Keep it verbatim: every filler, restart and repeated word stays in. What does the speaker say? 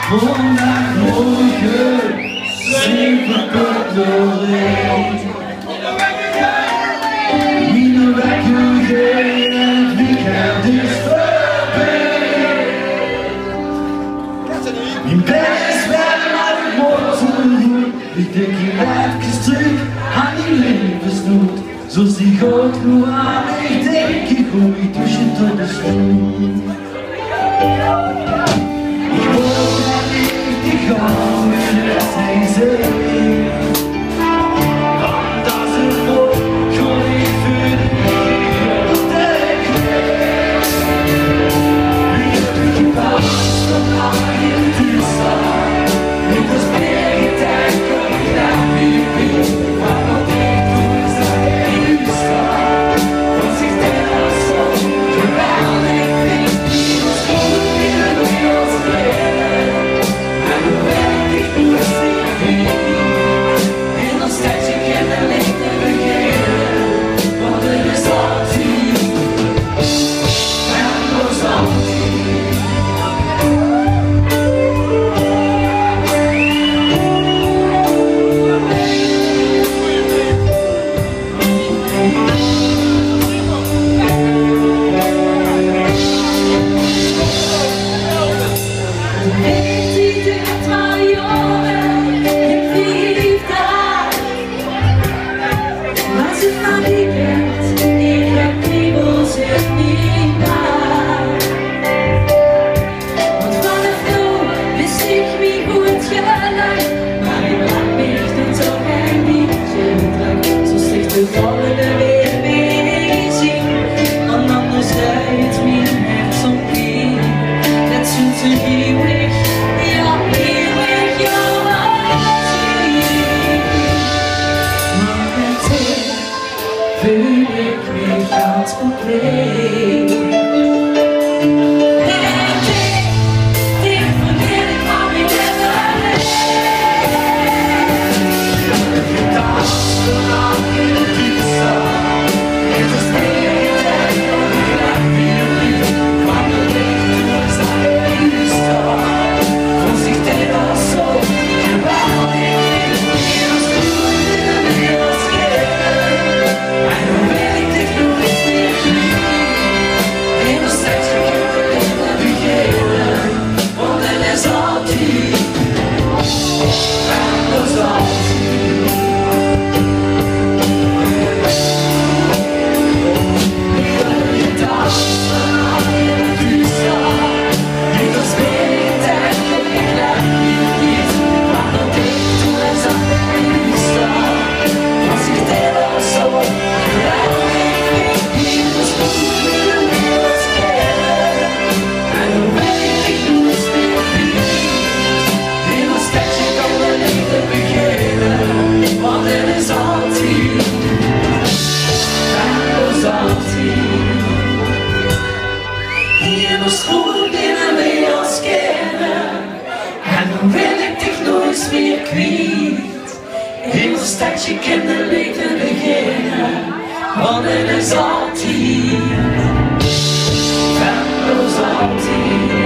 Maondaagmorge, zeven kwart veur ein. Miene wekker geit, 't weekend is veurbie. Mien bèd is werm, mer 't mót zoe good. Ich dink hie efkes trök aan die levensnood. Zoe zie gaot noe aan, ich dink, ich gaon mich douche tot de sloot. Ich wol neet richtig gaon, mer det is neet zo. Want es 't mót, gaon ich veur de wereld. Mer ze van die kant, ich höb kriebels in mien baat. Want vanaaf noe wis ich mich good gelök, mer ich maak mich d'r toch ein bietje drök. Zoe zègk de volgende waek weer gezeen, want anders duit mien hert zoe pien. Det zuut ze hiewig, jao, hiewig, jao, waat zie. Mer mit dich veul ich mich gans compleet. Mit dich, dich vergeet ich al mien leed allein. Hie in de sjool binne weej ós kinne. En dan wil ich dich noeits mieë kwiet. In de stad, ich kin de leefde beginne. Want 't is altied, en 't is altied.